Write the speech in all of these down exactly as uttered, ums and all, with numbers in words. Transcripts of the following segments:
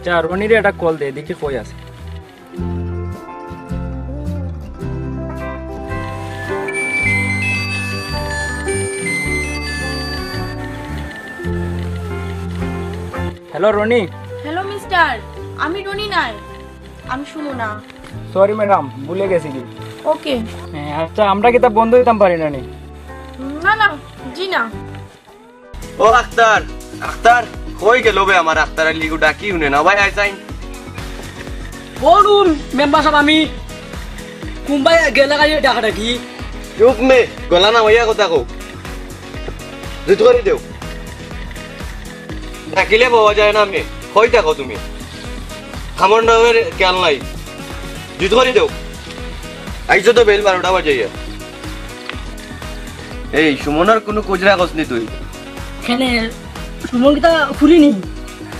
আচ্ছা, রনিরে একটা কল দে, দেখি কই আছে। হ্যালো রনি। হ্যালো মিস্টার, আমি রনি নায়, আমি সুমনা। সরি ম্যাডাম, ভুলে গেছি কি। ওকে। হ্যাঁ, আচ্ছা, আমরা কিতা বন্ধ অইতাম পারি না নি? না না, জি না। ও আখতার, আখতার, কই গেল বে আমার আখতার আলী গো, ডাকি হুনে না ভাই, আইসাইন। বলুন মেম্বার সাব, আমি কুম্বাই গেলা গাড়ি ডাকাডাকি। চুপ মে, গলা না হইয়া কথা কও। জুত করি দেও। ডাকিলে পাওয়া যায় না মে, কই থাকো তুমি? খামর নামের খেয়াল নাই। জুত করি দেও। আইছো তো বেল বারোটা বাজাইয়া। এই সুমনর কোনো খোঁজ রাখস নি তুই? কেনে, সুমন কিতা ফুরিনি?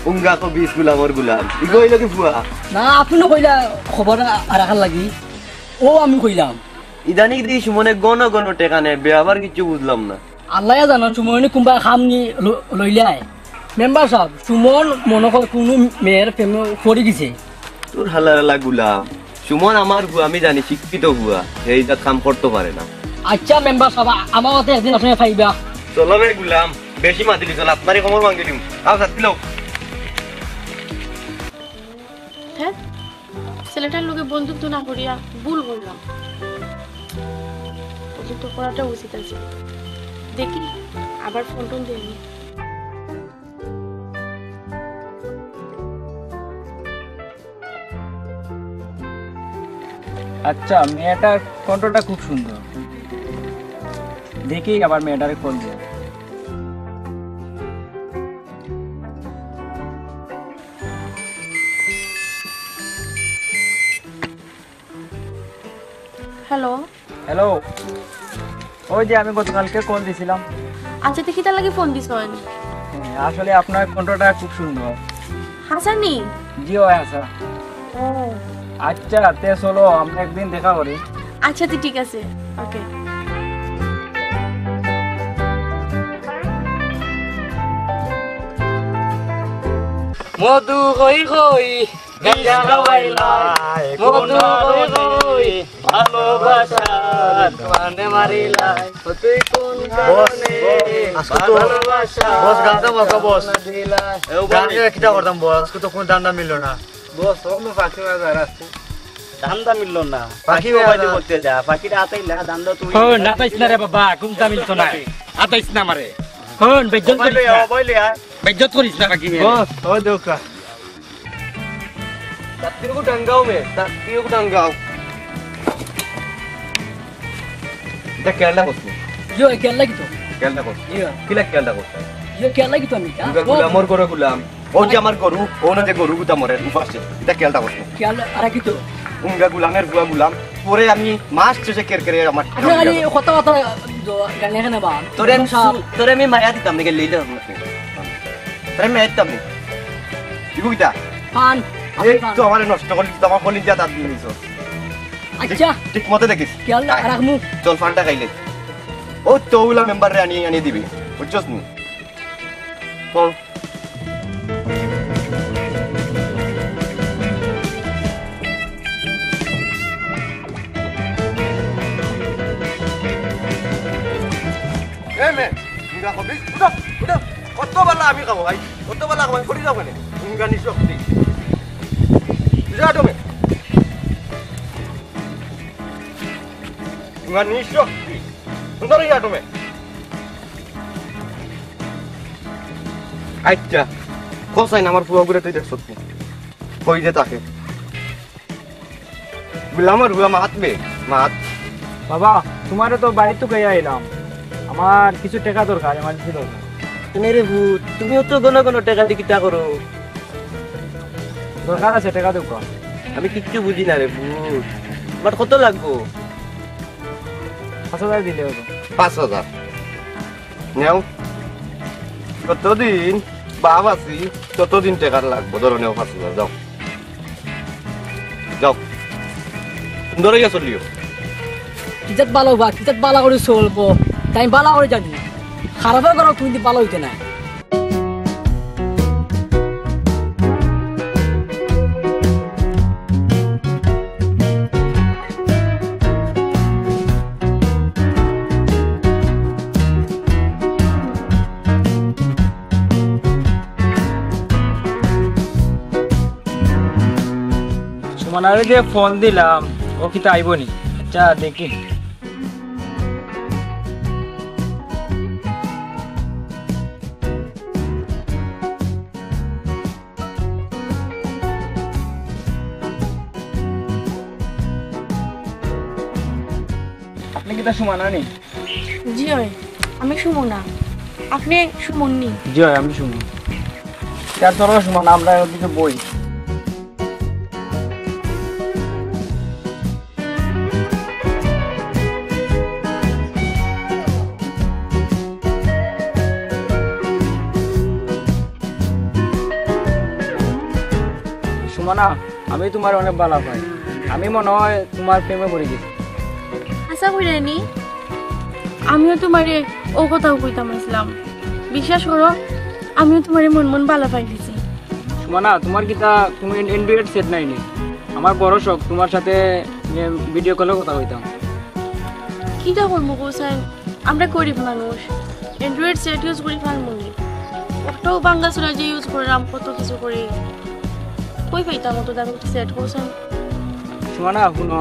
উঙ্গা কো বিশ গোলামর গোলাম। ইগো হইল কি ফুয়া? না, আপনে কইলা খবর আর রাখার লাগি। ও আমি কইলাম। ইদানিং দেখি সুমনে ঘন ঘন টেকা নেয়, বে আবার কিচ্ছু বুঝলাম না। আল্লাহ জানো, সুমনে কুম্বা খাম নি ল-, লইলায়। মেম্বার সাব, সুমন মনে হয় কোনো মেয়ের প্রেমে পড়ি গেছে। তোর হালার হালা গুলাম। সুমন আমার ফুয়া, আমি জানি, শিক্ষিত ফুয়া। এই জাত কাম করতে পারে না। আচ্ছা মেম্বার সাব, আমার মতে একদিন আপনি পাইবা। চলো রে গুলাম, বেশি মাতিলি চল, আপনারই কোমর ভাঙিলিম। আও, শাস্তি লও। হ্যাঁ, ছেলেটার লগে বন্ধুত্ব না করিয়া ভুল করলাম। বন্ধুত্ব করাটা উচিত আছে। দেখি, আবার ফোন টোন দেয়নি। আচ্ছা, মেয়েটার কণ্ঠটা খুব সুন্দর। দেখি আবার মেয়েটারে কল দিয়ে। হ্যালো। হ্যালো, ওই যে আমি গতকালকে কল দিছিলাম। আচ্ছা, তে কিতার লাগি ফোন দিছইন? হ্যাঁ, আসলে আপনার কণ্ঠটা খুব সুন্দর। হাছানি? জি, ওই হাছা। ও। আচ্ছা, তে চলো, আমরা একদিন দেখা করি। আচ্ছা, তে ঠিক আছে। ওকে। মধু কই কই গাইয়া গাওয়াইলাই, মধু কই কই ভালোবাসার গানে মারিলাই। ও তুই কোন বস, কারণে আজকে তো ভালোবাসা বস, গানটা মজা বস। না দিলাই। এ, ও গান বলি। গেয়ে কিতা করতাম বস? আজকে তো কোনো ধান্দা মিললো না। বস, অন্য পাখি বাজার আছে। ধান্দা মিললো না। পাখি পাখি বাজার। বাজি করতে যা, পাখিটা আতাইলে ধান্দা তুই। ও, না আতাইস না রে বাবা, কোনটা মিলতো না। আতাইস না আমারে। হন, বেজ্জত করিস না। বেজ্জত করিস না পাখি মেয়ে। বস, ও দোকা। তাত্তিরকু টাঙ্গাও মে, তাত্তিরকু টাঙ্গাও। এটা কেয়ালটা করছি। ইয়ো, এ কেয়াল লাগি তো। কেয়ালটা করছি। ইয়ো। কিলা কেয়ালটা করছি? ইয়ো, কেয়াল লাগি তো আমি। হ্যাঁ? ইগু গুলামর ঘরো গুলাম। ও যে আমার গরু, ও না যে গরু গুতা মরে, উপাসে। এটা কেয়ালটা করছি। কেয়াল আর কি তো? উঙ্গা গুলামের ফুয়া গুলাম। পরে আমি মাস শেষে কের কেরে আমার আপনি খালি কথা কথা গানে গানে বা। তোরে আমি সব। সু-, তোরে আমি মায়া দিতাম না, গেলে তোরে আমি মায়া দিতাম না। ইগু কিতা? পান। এই পান। তো আমারে নষ্ট করলি, তো আমার কলিজা দাঁত দিয়ে নিছো। আচ্ছা। ঠিক, ঠিক মতো দেখিস। খেয়াল আয়। রাখমু। চল, পানটা খাইলে। ও তো ওলা মেম্বার রে আনি, আনি দিবি। বুঝছস নি? চল। এ মে, মুঙ্গা কবি, উঠো, উঠো। কত বালা আমি খাবো ভাই, কত বালা খাবো, আমি পড়ি যাবো কেনে? মুঙ্গা নিশক্তি। বুঝা তো মে? মুঙ্গা নিশক্তি। সুন্দর হইয়া তুমি। আচ্ছা, কোথায় না আমার ফুয়া ঘুরে তুই দেখছ কি? কই যে তাকে? বললাম, আমার ফুয়া মাত বে, মাত। বাবা, তোমারে তো বাড়িত তো গিয়া আইলাম, আমার কিছু টেকা দরকার, ইমার্জেন্সি দরকার। তুমি রে ভূত, তুমিও তো ঘন ঘন টেকা দি কিতা করো? দরকার আছে, টেকা দেউক্কা। আমি কিচ্ছু বুঝি না রে ভূত, তোমার কত লাগবো? পাঁচ হাজার দিলে হইব। পাঁচ হাজার। নেও। যতদিন বাপ আছি, ততদিন টেকার লাগবো। ধরো, নেও পাঁচ হাজার, যাও। যাও। সুন্দর হইয়া চলিও। কিজাত বালা বা, কিজাত বালা করি চলবো। তাই বালা করি জানি। খারাপের ঘরো তুমি বালা হইতে না। সুমনারে যে ফোন দিলাম, ও কিতা আইবো নি? আচ্ছা, দেখি। আপনি কিতা সুমনা নি? জি অয়, আমি সুমনা। আপনি সুমন নি? জি অয়, আমি সুমন। ইয়ার চলো সুমনা, আমরা ওদিকে বই। সুমনা, আমি তুমার অনেক ভালা পাই। আমি মনে অয় তুমার প্রেমে পড়ি গেছি। আশা করি নি, আমিও তুমারে ও কথাউ কইতাম আইছলাম। বিশ্বাস করো, আমিও তুমারে মন মন ভালা পাই গেছি। সুমনা, তুমার কিতা কুনু অ্যান্ড্রয়েড সেট নাই নি? আমার বড় শখ তুমার সাথে, এ, ভিডিও কলে কথা কইতাম। কিতা করমু কও চাইন, আমরা গরিব মানুষ, অ্যান্ড্রয়েড সেট ইউজ করি পারমু নি? অত ভাঙ্গা চুরা যে ইউজ কররাম, কত কিছু করি, কই পাইতাম অত দামি সেট কও চাইন? সুমনা, হুনো,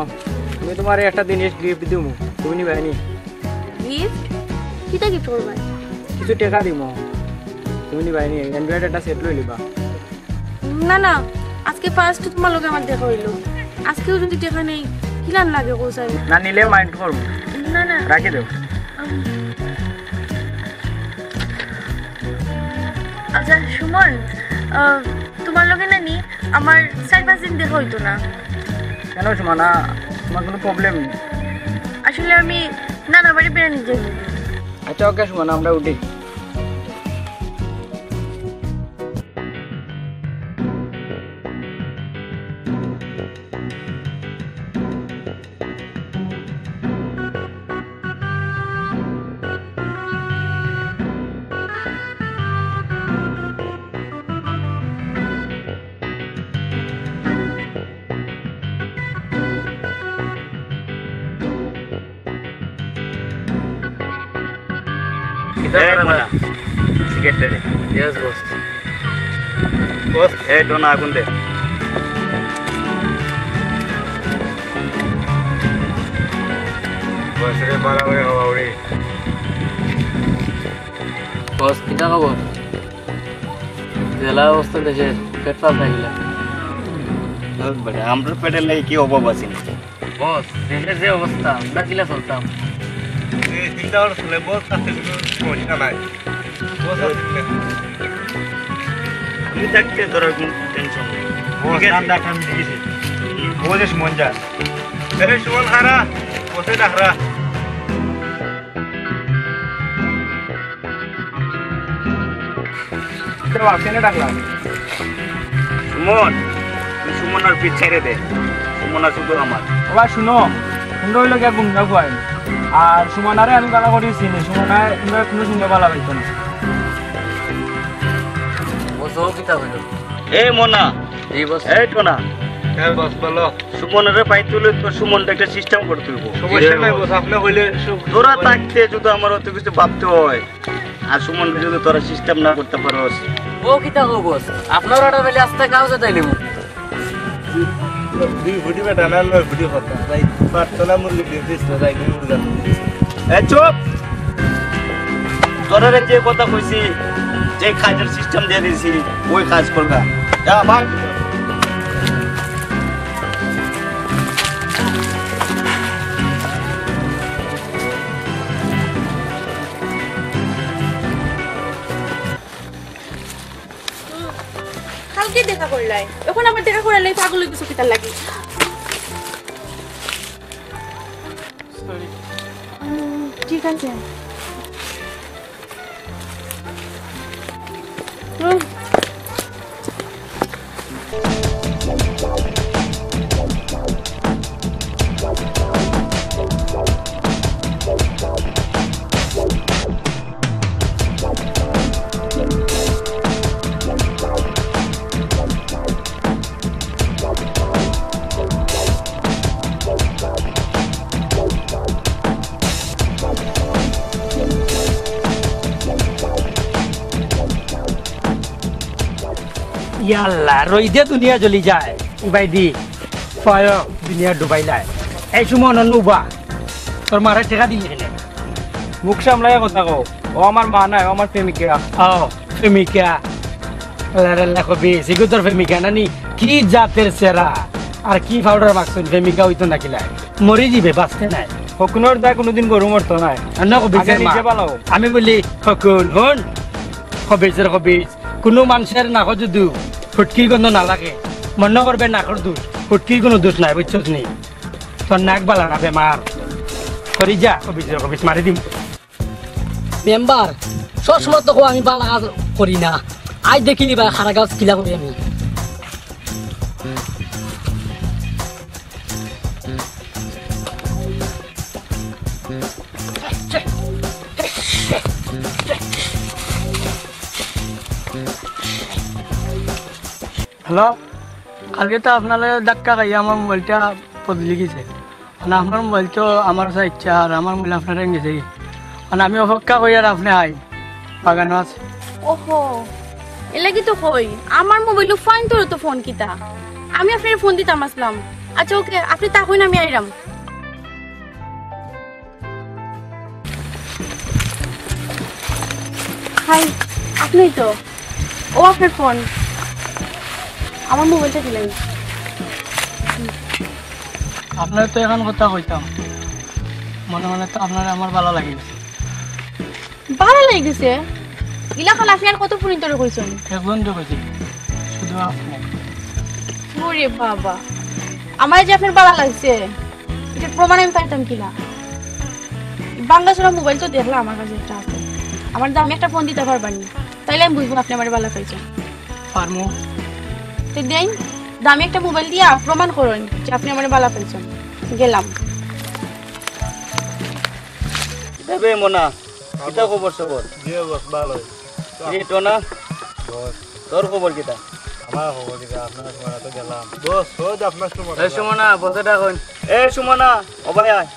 আমি তুমারে একটা জিনিস গিফট দিমু, তুমি নিবায় নি? গিফট? কিতা গিফট করবায়? কিছু টেকা দিমু, তুমি নিবায় নি? অ্যান্ড্রয়েড একটা সেট লই নিবা। না, না, আজকে ফার্স্ট তুমার লগে আমার দেখা অইলো। আজকেউ যুদি টেকা নেই, কিলান লাগে কও চাইন? না নিলে মাইন্ড করমু। না, না। রাখি দেও। আচ্ছা, সুমন, আহ, তুমার লগে না নি আমার চাইর পাঁচ দিন দেখা অইতো না। কেন সুমনা, তুমার কুনু প্রবলেম নি? আসলে আমি নানা বাড়ি বেড়ানি যাই। আচ্ছা, ওকে সুমনা, আমরা উঠি। এ, মোনা, সিগারেটটা দে। ইয়েস, বস। বস। এ, ডোনা, আগুন দে। বস রে, বাড়াবাড়ি হওয়া উড়ি। বস, কিতা খবর? যেলা অবস্থা দেশর, পেট ফাপ না গেলা। ধুর বেটা, আমরার পেটর লাগি কি অভাব আছে নি? বস, দেশর যে অবস্থা, আমরা কিলা চলতাম? এই চিন্তা করলে বস আছে, কুনু সমস্যা নাই। বস আছে না। আমি থাকতে তোর কুনু টেনশন নাই। বস, ঠিক আছে? ঠান্ডা ঠান্ডা দিছে। বস, মন যা। আরে সুমন হারা, বসে ডাকরা। সুমন, তুই সুমনার পিছ ছাইড়ে দে। সুমনা শুধু আমার। ওবা, শুনো, তোমরা অইলো গিয়া গুন্ডা খুয়াই। আর সুমনারে আমি ভালা করি চিনি, সুমনায় তোমরা কুনু সময় ভালা পাইতো না। বস, ও কিতা কইলো? এ মোনা। জি বস। এই টোনা। হ্যাঁ বস, বলো। সুমনরে পাইতে অইলে তো সুমনরে একটা সিস্টেম করতে অইবো। সমস্যা নাই বস, আপনে কইলে সব। তোরা থাকতে যদি আমার অত কিছু ভাবতে হয়, আর সুমনরে যদি তোরা সিস্টেম না করতে পারস। ও কিতা কও বস? আপনার অর্ডার পাইলে আস্তা কাগজে তাইলে। দুই ফুটি বেটা না, নয় ফুটি কথা। যাই, পাঁচ তলা মুরগি দিন দিস না, যাই, মুরগা। এ চুপ! তোরারে যে কথা কইছি, যে কাজের সিস্টেম দিয়া দিছি, ওই কাজ করবা। যা, ভাগ। কালকে দেখা করলাই, এখন আবার দেখা করাইলাই, পাগল অই গেছো কিতার লাগি? সরি। উম, ঠিক আছে। উম। ইয়াল্লা, রইদে দুনিয়া জ্বলি যায়। উবাই দি। পায়ো দুনিয়া ডুবাইলায়। এই সুমন, অনুবা, তোর মারে টেকা দিলি কেনে? মুখ সামলাইয়া কথা কও। ও আমার মা নায়, ও আমার প্রেমিকা। ও, প্রেমিকা। আল্লাহ আল্লাহ কবি, সিগু তোর প্রেমিকা নানি? কি জাতের চেরা? আর কি পাউডার মাখছইন, প্রেমিকা অইতো না কিলা? মরি যিবে, বাঁচতে নায়। হকুনর দায় কুনুদিন গরু মরতো নায়। আর না কবি, আগে নিজে বালাও। আমি বলি, হকুন, হুন। কবিসর কবি, কুনু মানষর নাকো যুদি ফুটকির গন্ধ না লাগে, মনো করবে নাকর দুষ, ফুটকির কুনু দুষ নাই, বুঝছস নি? তোর নাক বালা না, বেমার। করি যা, কবিসর কবিস মারি দিম। মেম্বার, সব সময় তো কও আমি বালা কাজ করি না। আইজ দেখি নিবা খারা কাজ কিলা করি আমি। হ্যালো, কালকে তো আপনার লগে ধাক্কা খাইয়া আমার মোবাইলটা বদলি গেছে। মানে, আপনার মোবাইল তো আমার চাইছে, আর আমার মোবাইল আপনার গেছে। মানে, আমি অপেক্ষা করি আর আপনি আই বাগানো আছে। ওহো, এর লাগি তো কই, আমার মোবাইল ফাইন তোর তো ফোন কিতা? আমি আপনার ফোন দিতাম আসলাম। আচ্ছা, ওকে, আপনি তা কইন, আমি আইরাম। হাই, আপনি তো। ও আপনার ফোন। আমার মোবাইলটা দিলেন। আপনার তো এখন কথা কইতাম, মনে মনে তো আপনার আমার ভালো লাগে। ভালো লাগে গেছে? ইলাখান আপনি আর কত ফোন ধরে কইছেন? একজন তো কইছি, শুধু আপনি। ওরে বাবা, আমার যে আপনার ভালো লাগছে, এটার প্রমাণ আমি পাইতাম কিনা? ভাঙ্গাচোরা মোবাইল তো দেখলাম, আমার কাছে একটা আছে। আমার দামি একটা ফোন দিতে পারবেন না, তাইলে আমি বুঝবো আপনি আমার ভালো পাইছেন। পারমু। তো দেন, দামি একটা মোবাইল দিয়া প্রমাণ করুন যে আপনি আমার ভালো পাইছেন। গেলাম। দেবে মোনা, কিতা খবর সবর? জি বস, ভালো। কিরে টোনা? বস। তোর খবর কিতা? আমার খবর কিতা? আপনার সময় তো গেলাম। বস, ওই যে আপনার সময়। এই সুমনা, বসে ডাকইন। এই সুমনা, ও ভাই আয়।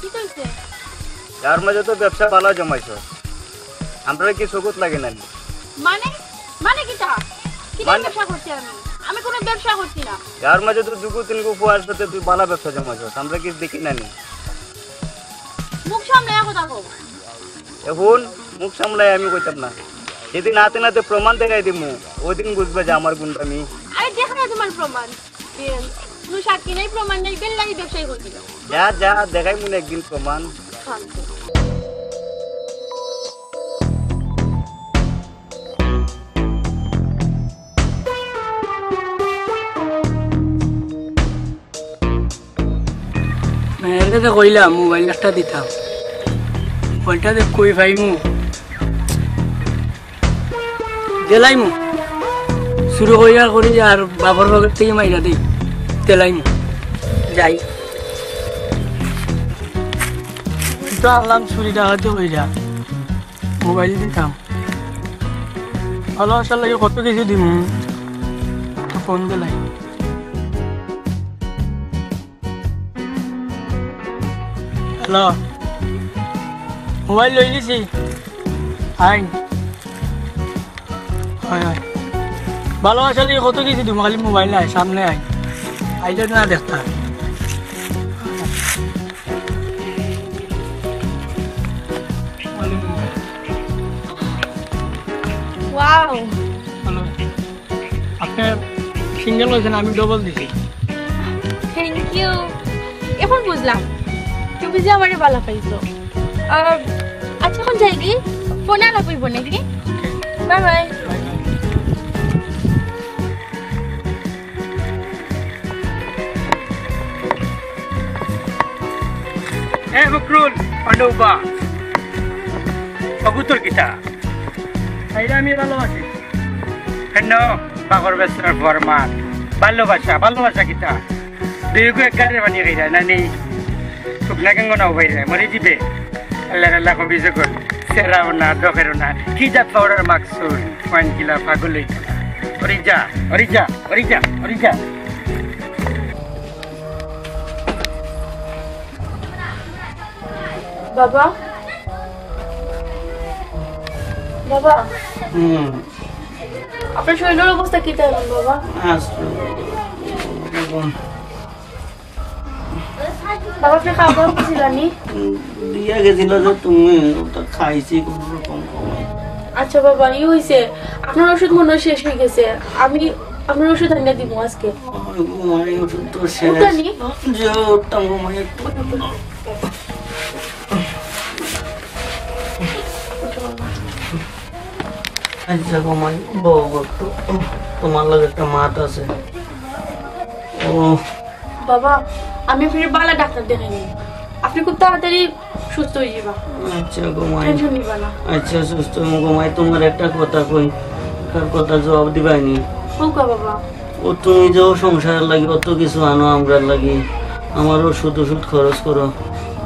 কি কইছে? ইয়ার মাঝে তো ব্যবসা ভালা জমাইছো। আমরা কি চকুত লাগে না নি? মানে? মানে কিতা? কিতা মানে ব্যবসা করছি আমি? আমি কোনো ব্যবসা করছি না। ইয়ার মাঝে তো দুগু তিনগু ফুয়ার সাথে তুই ভালা ব্যবসা জমাইছো। আমরা কি দেখি না নি? মুখ সামলাইয়া কথা কও। এখন মুখ সামলাই আমি কইতাম না। যেদিন হাতে নাতে প্রমাণ দেখাই দিমু, ওই দিন বুঝবে যে আমার গুন্ডামি। আরে দেখা না তোমার প্রমাণ। এ, কোনো সাক্ষী নাই, প্রমাণ নাই, বেল্লারি ব্যবসায়ী করছিল। যা, যা, দেখাই মনে একদিন প্রমাণ। ফালতু। মেয়ের কাছে কইলাম মোবাইল একটা দিতাম, মোবাইলটা যে কই পাইমু, দিলাইমু। শুরু করিয়া করি আর বাবার পকেট থেকে মাইরা দেই, দিলাইমু। যাই। তো আনলাম চুরি ডাকাতি কইরা, মোবাইল দিতাম। ভালোবাসার লাগি কত কিছু দিমু, তো ফোন দিলাই। হ্যালো, মোবাইল লই গেছি। আইন। হয়, হয়। ভালোবাসা দিয়ে কত কিছু দিমু, খালি মোবাইল নাই, সামনে আইন। আইলে না দেখতা। ওয়াও। হ্যালো। আপনি সিঙ্গেল হয়েছেন, আমি ডাবল দিছি। Thank you. এখন বুঝলাম তুমি যে আমারে বালা পাইছো। আহ, আচ্ছা, এখন যাই কি? ফোনে আলাপ হইব নাকি? Bye bye. এ ফখরুল, পাণ্ডববা, অগুতর কিতা? তাইলে আমি ভালোবাসি। কেন? পাগল বেচার ফরমান। ভালোবাসা, ভালোবাসা কিতা? দুইগু এক গাড়ির পানি খাইরা, নানি? শুকনা কেঙ্গ না উবাইরা, মরি যিবে। আল্লাহ আল্লাহ কবি যখন। সেরাও না, ডকেরও না। কি জাত পাউডার মাখছুন? ওয়াইন কিলা পাগল হইছে না। ওরে যা, ওরে যা, ওরে যা, ওরে যা। বাবা, বাবা, হুম। আপনার শরীরের অবস্থা কিতা এখন, বাবা? আজ তো এরকম। বাবা, আপনি খাওয়া দাওয়া করছিলেন নি? উম, দিয়া গেছিল যে তুমি, ওটা খাইছি কোনো রকম। আচ্ছা বাবা, ই হইছে, আপনার ওষুধ মনে হয় শেষ হয়ে গেছে। আমি আপনার ওষুধ আনিয়া দিব আজকে। ওই ঘুমাই ওষুধ তো শেষ। উঠা নি? যে উঠতাম ঘুমাই একটু। আচ্ছা ঘুমাই, বউ একটু, তোমার লগে একটা মাত আছে। ও বাবা, আমি আপনার বালা ডাক্তার দেখাইনি, আপনি খুব তাড়াতাড়ি সুস্থ হয়ে যাবা। আচ্ছা ঘুমাই। টেনশন নিবা না। আচ্ছা সুস্থ হইমু ঘুমাই, তোমার একটা কথা কই, তার কথা জবাব দিবায়নি। হোক বাবা। ও তুমি যে সংসারের লাগি অত কিছু আনো আমরার লাগি, আমার ওষুধ ওষুধ খরচ করো,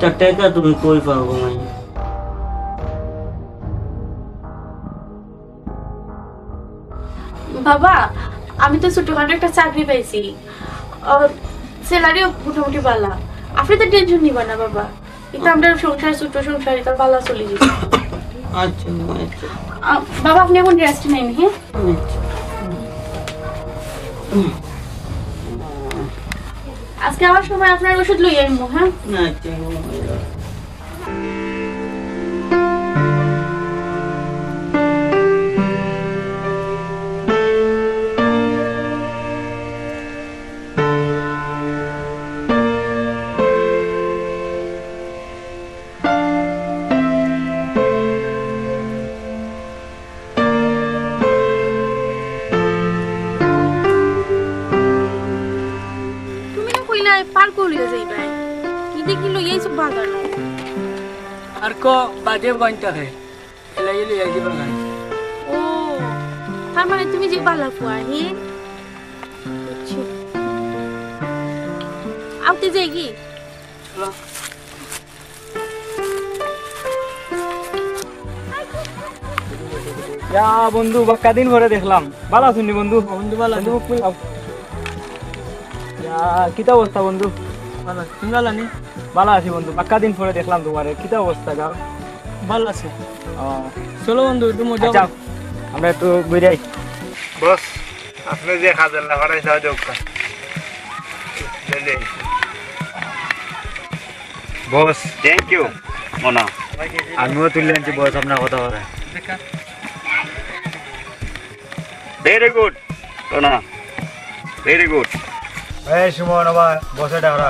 তার টাকা তুমি কই পাও ঘুমাই? বাবা, আমি তো ছোটখাটো একটা চাকরি পাইছি, স্যালারিও মোটামুটি ভালা। আপনি তো টেনশন নিবা না বাবা, কিন্তু আমরা সংসার, ছোট সংসার, এটা ভালা চলে যাবে। আচ্ছা, আচ্ছা। আহ, বাবা, আপনি এখন রেস্ট নেন, হ্যাঁ? আচ্ছা। আজকে আবার সময় আপনার ওষুধ লই আনবো, হ্যাঁ? আচ্ছা। তুমি না কইলায় পার্ক লইয়া যাইবায়, কি দেখি লইয়া আইছো বাগানো? আর কো বাদে বইন থাকে, এলাই লইয়া যাইবা গান। ও, তার মানে তুমি যে বালা ফুয়া, হে? বুঝছি। আউতে যাই কি? চলো। ইয়া বন্ধু, বাক্কা দিন পরে দেখলাম। বালা আছনি বন্ধু? বন্ধু বালা। বন্ধু, মুখ ফুলাও। ইয়া, কিতা অবস্থা বন্ধু? বালা, তুমি বালা নি? বালা আছি বন্ধু, বাক্কা দিন পরে দেখলাম তোমারে। কিতা অবস্থা গাও? বালা আছে। ও। চলো বন্ধু, একটু মজা আচ্ছা, করি। আমরা একটু ঘুরে আই। বস, আপনি যে খাজাল্লা করাই যাও যাও। বস, thank you। মনা, আমিও তুলে আনছি বস আপনার কথা কথা। Very good, সোনা, very good। এই সুমন, আবার বসে ডাকরা।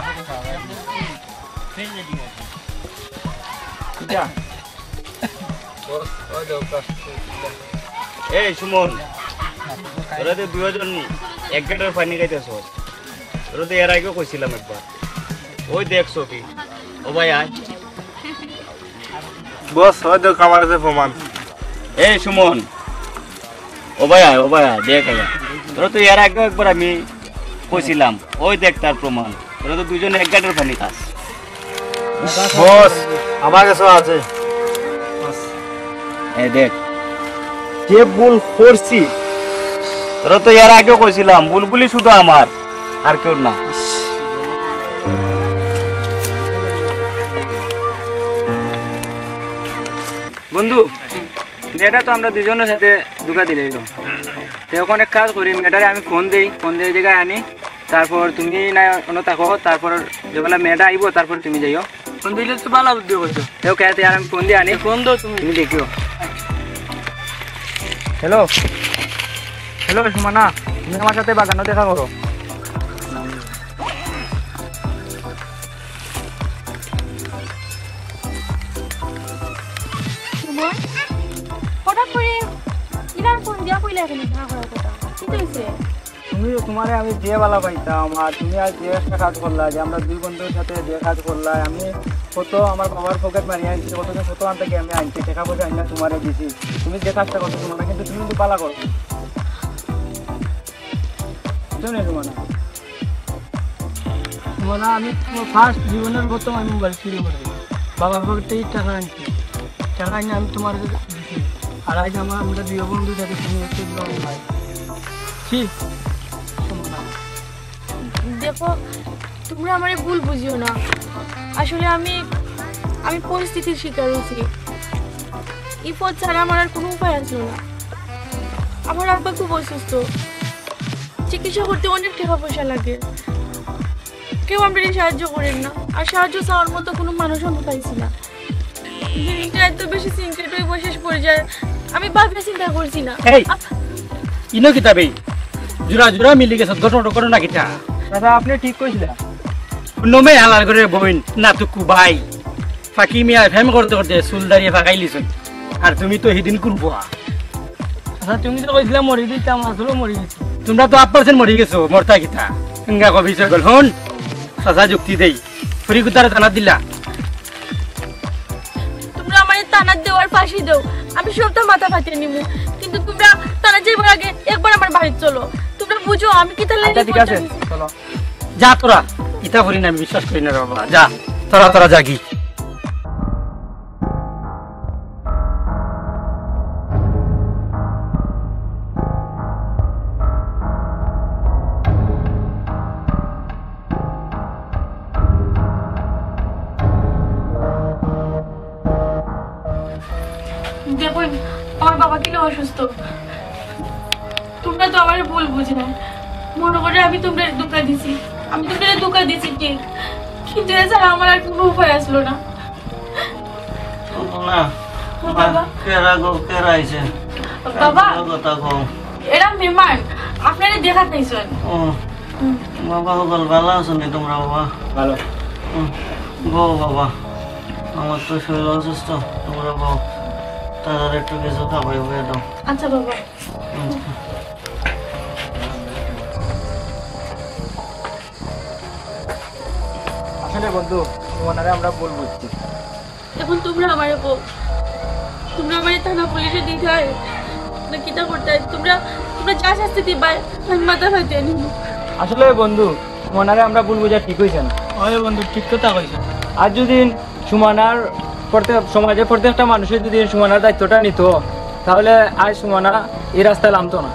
এই সুমন, তোরা তো দুইজন এক গাটার পানি খাইতেছ। তোরা তো এর আগেও কইছিলাম একবার। ওই দেখ ছবি। ও ভাই আয়। বস, ওই দেখ আমার কাছে প্রমাণ। এই সুমন, ও ভাই আয়, ও ভাই আয়, দেখ আয়। তোরা তো এর আগেও একবার আমি কইছিলাম, ওই দেখ তার প্রমাণ। তোরা তো দুইজন এক গাটার পানি খাস। বস, আমার কাছেও আছে। এই দেখ, যে ভুল করছি, তোরা তো এর আগেও কইছিলাম, ভুল ভুলি শুধু আমার, আর কেউ না। বন্ধু, মেয়েটা তো আমরা দুজনের সাথে ধোকা দিলাইলো। তো এখন এক কাজ করি, মেয়েটারে আমি ফোন দেই, ফোন দিয়ে জায়গায় আনি, তারপর তুমি না অনো থাকো, তারপর যেবেলা মেয়েটা আইবো, তারপর তুমি যাইও। ফোন দিলে তো ভালা বুদ্ধি করছো। তো কে, আর আমি ফোন দিয়ে আনি। ফোন দাও তুমি। তুমি দেখিও। হ্যালো, হ্যালো সুমনা, তুমি আমার সাথে বাগানো দেখা করো। সুমন, হঠাৎ করে ইলার ফোন দিয়া কইলা কেনে দেখা করার কথা? কিতা হইছে? তুমি, তোমারে আমি যে বালা পাইতাম, আর তুমি আজ যে একটা কাজ করলা, যে আমরা দুই বন্ধুর সাথে যে কাজ করলা, আমি কত আমার বাবার পকেট মারি আনছি, কত, কত আনতে গিয়ে আমি আনছি, টাকা পয়সা আনি না তোমারে দিছি। তুমি যে কাজটা করছো, তোমার কিন্তু তুমি কিন্তু বালা করো। বুঝছো নি, সুমনা? সুমনা, আমি আমার ফার্স্ট জীবনের প্রথম আমি মোবাইল চুরি করি। বাবার পকেট থেকে টাকা আনছি, টাকা আনি আমি তোমার কাছে দিছি। আর আজ আমার, আমরা দুই বন্ধু থাকি, তুমি একটু দিবা ভাই। ছি, সুমনা। দেখো, তোমরা আমারে ভুল বুঝিও না। আসলে আমি, আমি পরিস্থিতির শিকার হইছি। এই পথ ছাড়া আমার আর কোনো উপায় আসলো না। আমার আব্বা খুব অসুস্থ, চিকিৎসা করতে অনেক টাকা পয়সা লাগে, কেউ আমরারে সাহায্য করের না, আর সাহায্য চাওয়ার মতো কোনো মানুষও আমি পাইছি না। দিনটা এত বেশি চিন্তিত হয়ে বসে পড়ে যায়, আমি ভাবিয়া চিন্তা করছি না। এই, ইনো কিতা বে? জোড়া জোড়া মিলি গেছে, দোটো করো না কিতা? দাদা, আপনি ঠিক কইছিলেন। নমে হালার করে বইন, না তো কুবাই। ফাঁকি মিয়া প্রেম করতে করতে চুল দাড়িয়ে ফাঁকাই লিছুন। আর তুমি তো হিদিন কুরবুয়া। আচ্ছা, তুমি তো কইছিলা মরি দিতাম, আসলে মরি গেছি। তোমরা তো আপ পার্সেন্ট মরি গেছো, মরতা কিতা? ইঙ্গা কবি সে গল হন, চাচা যুক্তি দেই। ফুরি কুতারে থানাত দিলা। তোমরা আমারে থানাত দেও আর ফাঁসি দেও, আমি সবটা মাথা ফাটিয়ে নিমু, কিন্তু তোমরা থানাত যাইবার আগে একবার আমার বাড়িত চলো। তোমরা বুঝো আমি কিতা লাগি আচ্ছা, ঠিক আছে, করতাম। চলো। যা তোরা, ইতা করি না, আমি বিশ্বাস করি না রে বাবা। যা, তোরা, তোরা যাগি। দেখুন, আমার বাবা কিনা অসুস্থ। তোমরা তো আমার ভুল বুঝো না, মনে করে আমি তোমরা ধোঁকা দিছি, আমি তোমরা ধোঁকা দিছি ঠিক, কিন্তু এছাড়া আমার আর কোনো উপায় আসলো না। না। ও বাবা। কেরা গো, কেরা আইছে? বাবা। কথা কও। এরা মেহমান, আপনারে দেখাত আইছইন। ও। হুম। বাবা, হকল ভালা আছো নি তোমরা বাবা? ভালো। হুম। বও বাবা, আমার তো শরীর অসুস্থ, তোমরা বও। তাড়াতাড়ি একটু কিছু খাবাই হয়ে দাও। আচ্ছা বাবা। হুম। আসলে বন্ধু, তোমার আমরা ভুল বুঝছি। এখন তোমরা আমারে কও, তোমরা আমারে থানা পুলিশে দিতায় না কিতা করতায়? তোমরা, তোমরা যা শাস্তি দিবায়, আমি মাথা ফাটিয়ে নিমু। আসলে বন্ধু, মনারে আমরা ভুল বুঝা ঠিক হইছে না। ওই বন্ধু, ঠিক কথা কইছো। আর যদি সুমানার প্রত্যেক, সমাজে প্রত্যেকটা মানুষে যদি সুমানার দায়িত্বটা নিত, তাহলে আজ সুমানা এই রাস্তায় লামতো না।